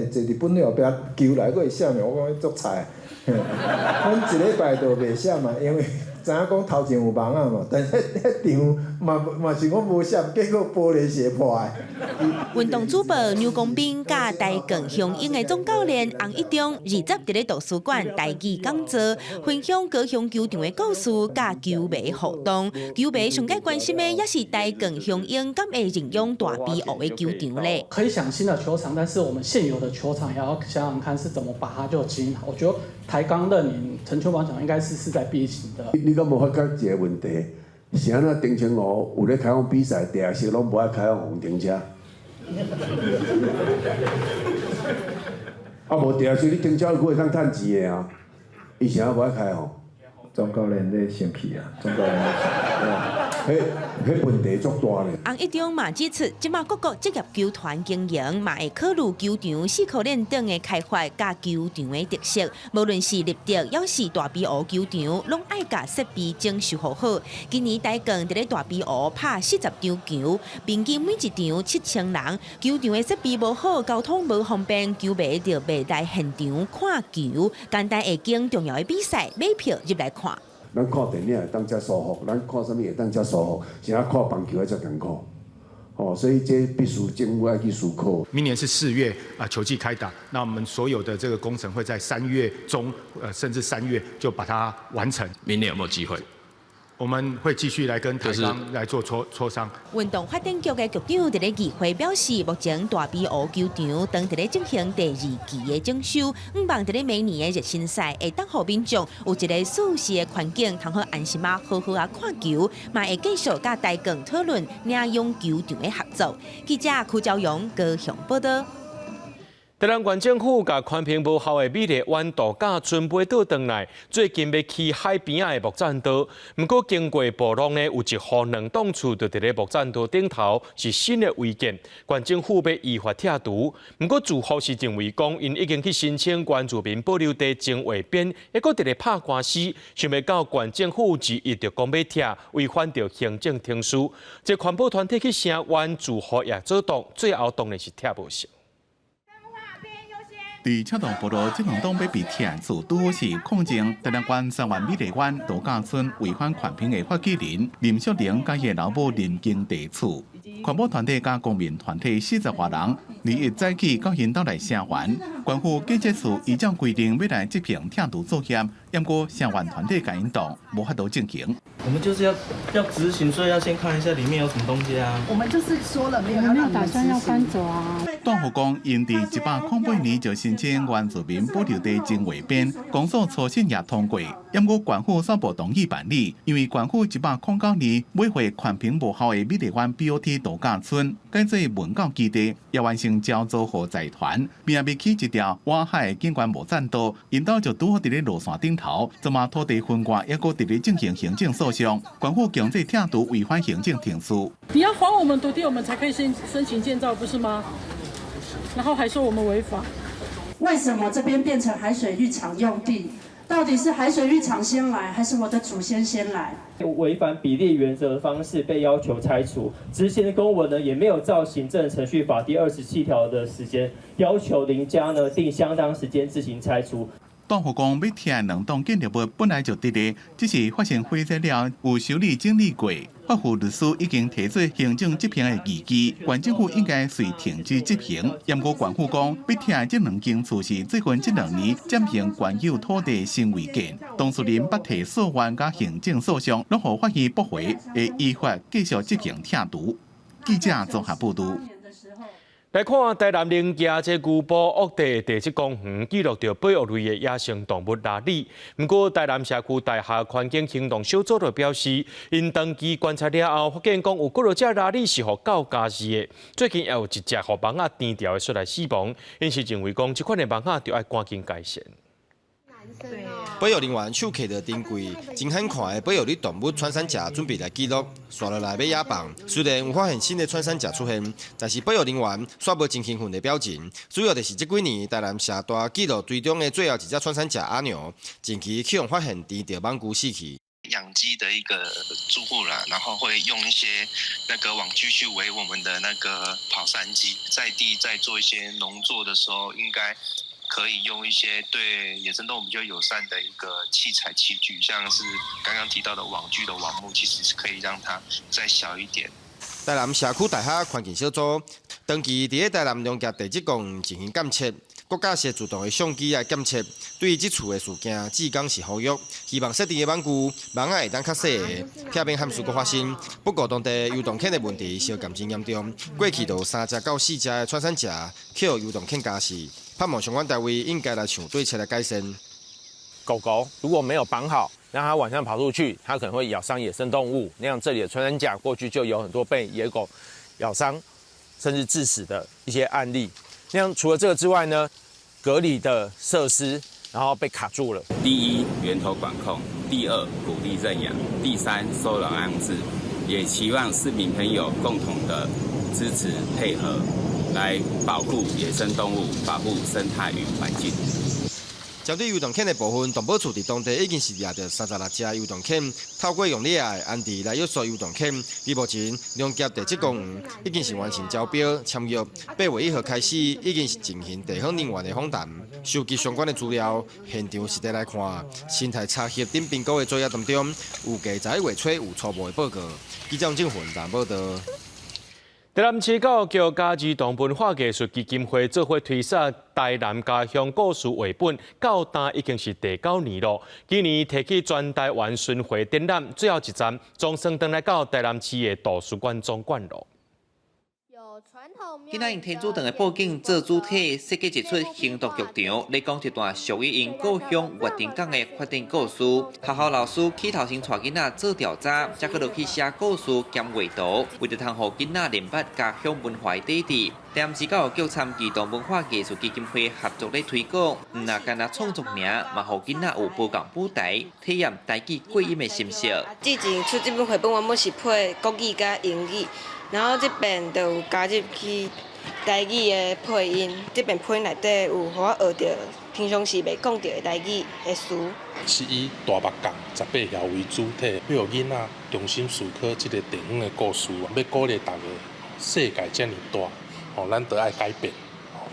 坐日本後壁球來閣會閃，我講彼足菜。阮一禮拜都袂閃嘛，因為知影講頭前有網仔嘛，但是彼場嘛嘛是講無閃，結果玻璃鞋破的。運動主播牛公斌佮台鋼雄鷹的總教練洪一中，20佇咧圖書館台語講座，分享高雄球場的故事佮球迷互動。球迷上蓋關心的也是台鋼雄鷹敢會認養大埤湖的球場咧。可以想新的球場，但是我們現有的球場也要想想看是怎麼把它就經營好。我覺得台鋼認領陳秋廣場應該是勢在必行的。你敢無發覺一個問題？是按怎澄清湖有咧開放比賽，地下室攏無愛開放予停車。啊，無地下室你停車閣會當趁錢的啊？伊是按怎無愛開放？總教練咧生氣啊！總教練咧生氣，彼問題足大咧。洪一中嘛指出，這馬各國職業球團經營嘛會考慮球場四合院等的開發佮球場的特色，無論是立德抑是大埤湖球場，攏愛共設備整修好。今年台鋼佇咧大埤湖拍40場球，平均每一場7000人。球場的設備無好，交通無方便，球迷就袂來現場看球。簡單會經重要的比賽買票入來看。咱看電影會當遮舒服，咱看啥物會當遮舒服，是按怎看棒球愛遮艱苦，哦，所以這必須政府愛去思考。明年是4月啊，球季開打，那我們所有的這個工程會在3月中，甚至三月就把它完成。明年有沒有機會？我們會繼續來跟台鋼來做磋磋商。運動發展局的局長佇咧議會表示，目前大埤湖球場當佇咧進行第二期的整修，向望佇咧明年的熱身賽會當予民眾有一個舒適的環境，通好安心仔好好仔看球，嘛會繼續佮台鋼討論領養球場的合作。記者柯昭陽高雄報道。台南縣政府共環評無效的美麗灣度假村買倒轉來，最近欲起海邊仔的木棧道。毋過經過暴浪呢，有一戶兩棟厝就佇咧木棧道頂頭，是新的違建。縣政府欲依法拆除。毋過住戶是認為講，𪜶已經去申請原住民保留地增劃編，猶閣佇咧拍官司，想袂到縣政府一一就講欲拆，違反著行政程序。這環保團體去聲援住戶也做動，最後當然是拆無成。佇赤道部落這兩棟欲被拆厝，拄好是抗爭台南縣三灣美麗灣度假村違反環評的發起人林淑玲佮伊老母林金地厝。環保團體佮公民團體40外人，21早起到𪜶兜來聲援，縣府建設處依照規定欲來執行拆除作業，毋過聲援團體共𪜶擋，無法度進行。我們就是要執行，所以要先看一下裡面有什麼東西啊。我們就是說了，沒有沒有打算要搬走啊。段福講，𪜶佇108年就申請原住民保留地增劃編，公所初審也通過，毋過縣府煞無同意辦理，因為縣府109年買回環評無效的美麗灣 BOT 度假村，改做文教基地，也完成交租予財團，邊仔欲起一條外海景觀木棧道，𪜶兜就拄好佇咧路線頂頭，這馬土地分割，猶閣佇咧進行行政訴訟，縣府強制拆除違反行政程序。你要還我們土地，我們才可以申請建造，不是嗎？然後還說我們違法。為什麼這邊變成海水浴場用地？到底是海水浴場先來，還是我的祖先先來？違反比例原則的方式被要求拆除，執行的公文呢也沒有照行政程序法第27條的時間要求林家呢定相當時間自行拆除。段福講，欲拆兩棟建築物本來就佇咧，只是發生火災了，有修理整理過。法護律師已經提出行政執行的異議，縣政府應該隨停止執行。毋過縣府講，欲拆這兩間厝是最近這兩年佔用縣有土地新違建，當事人捌提訴願佮行政訴訟，攏予法院駁回，會依法繼續執行拆除。記者綜合報導。來看台南苓苴這牛埔惡地地質公園記錄著保育類的野生動物鯪鯉。毋過台南社區大學環境行動小組就表示，𪜶長期觀察了後，發現講有幾若隻鯪鯉是予狗咬死的。最近也有一隻予蠓仔叮著的出來死亡，𪜶是認為講這款的蠓仔著愛趕緊改善。保育人員手提著珍貴、真罕看的保育類動物穿山甲，準備來記錄，紲落來欲野放。雖然有發現新的穿山甲出現，但是保育人員煞無真興奮的表情。主要就是這幾年台南社大記錄追蹤的最後一隻穿山甲阿牛，近期去予發現甜著蠓蝸死去。養雞的一個住戶啦，然後會用一些那個網具去圍我們的那個跑山雞，在地在做一些農作的時候，應該。可以用一些對野生動物比較友善的一個器材器具，像是剛剛提到的網具的網目，其實是可以讓它再小一點。台南社區大學環境小組長期佇咧台南農業地質公園進行監測，閣架設自動的相機來檢測。對於這次的事件，志工是呼籲，希望設定的網具網仔會當較細个，避免憾事閣發生。不過當地遊動犬的問題相當真嚴重，過去就有三隻到四隻的穿山甲予遊動犬咬死，盼望相關單位應該來想對策來改善。狗狗如果沒有綁好，讓它晚上跑出去，它可能會咬傷野生動物。那樣這裡的穿山甲過去就有很多被野狗咬傷，甚至致死的一些案例。那樣除了這個之外呢，隔離的設施然後被卡住了。第一，源頭管控；第二，鼓勵認養；第三，收容安置。也期望市民朋友共同的支持配合，來保護野生動物，保護生態與環境。針對遊動犬的部分，動保處佇當地已經是掠著36隻遊動犬，透過用獵的安置來約束遊動犬。而目前農業地質公園已經是完成招標簽約，8月1號開始已經是進行地方人員的訪談，收集相關的資料。現場實地來看，生態查核等評估的作業當中，有計11月初有初步的報告。記者王正雲報道。台南市教育局佮兒童文化藝術基金會做伙推捒台南家鄉故事繪本，到今已經是第九年咯。今年提起全台灣巡迴展覽，最後一站總算轉來到台南市的圖書館總館咯。囡仔用天主堂的布景做主體，設計一齣行動劇場，咧講一段屬於𪜶故鄉月田港的發展故事。學校老師起頭先帶囡仔做調查，才閣落去寫故事兼畫圖，為著通予囡仔認捌家鄉文化的底底。台南市教育局參兒童文化藝術基金會合作咧推廣，毋若干焦創作爾，嘛予囡仔有無仝舞台，體驗台語過音的心聲。之前出這本繪本，原本是配國語佮英語。然後這遍就有加入去台語的配音，這遍配音內底有予我學著平常時袂講著的台語的詞。是以大目港十八協為主體，欲予囡仔重新思考這个地方的故事，欲鼓勵大家，世界遮爾大，吼，咱著愛改變，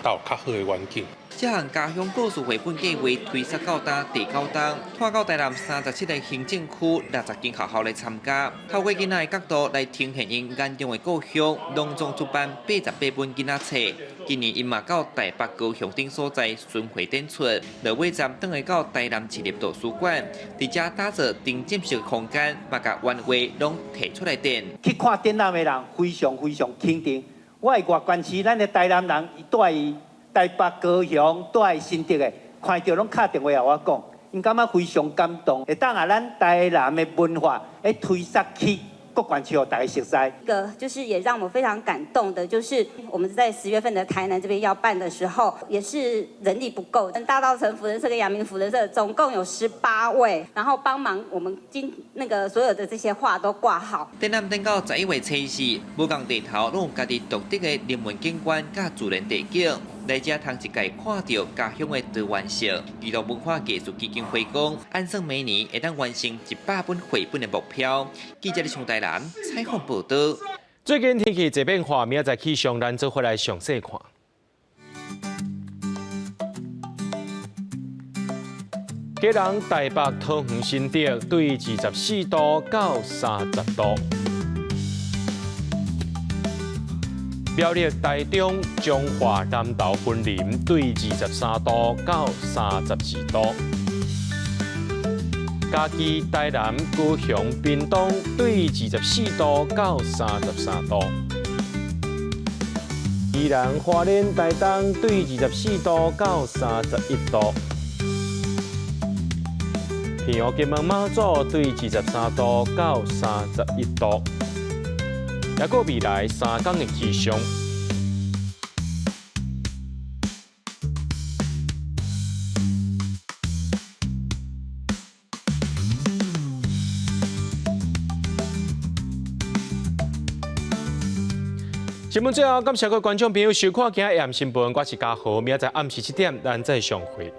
才有較好的環境。這項家鄉故事繪本計劃推捒到今第九冬，拖到台南37個行政區60間學校來參加，透過囡仔的角度來呈現𪜶眼中的故鄉，隆重出版88本囡仔冊。今年𪜶嘛到台北、高雄等所在巡迴展出，落尾站轉來到台南市立圖書館，佇遮打造沉浸式空間，嘛共原畫攏提出來展。去看展覽的人非常非常肯定，我的外縣市，咱的台南人伊蹛佇台北、高雄、蹛佇新竹的，看著攏敲電話予我講，𪜶感覺非常感動，會當啊，咱台南的文化會推捒去各縣市，予大家熟悉。一個就是也讓我非常感動的，就是我們在10月份的台南這邊要辦的時候，也是人力不夠，大稻埕扶輪社跟陽明扶輪社總共有18位，然後幫忙我們今那個所有的這些畫都掛好。展覽展到11月初四，無仝地頭攏有家己獨特的人文景觀佮自然地景。來遮通一概看著家鄉的多元性。兒童文化藝術基金會講，按算每年會當完成100本繪本的目標。記者佇上台南採訪報導。最近天氣濟變化，明仔載氣象咱做伙來詳細看。基隆、台北、桃園、新竹對24度到30度。苗栗、台中、彰化、南投、雲林對23度到32度。嘉義、台南、高雄、屏東對24度到33度。宜蘭、花蓮、台東對24度到31度。澎湖、金門、馬祖對23度到31度。抑閣未來3天的氣象。新聞最後，感謝各位觀眾朋友收看今仔日暗新聞，我是嘉豪，明仔載暗時7點，咱再相會。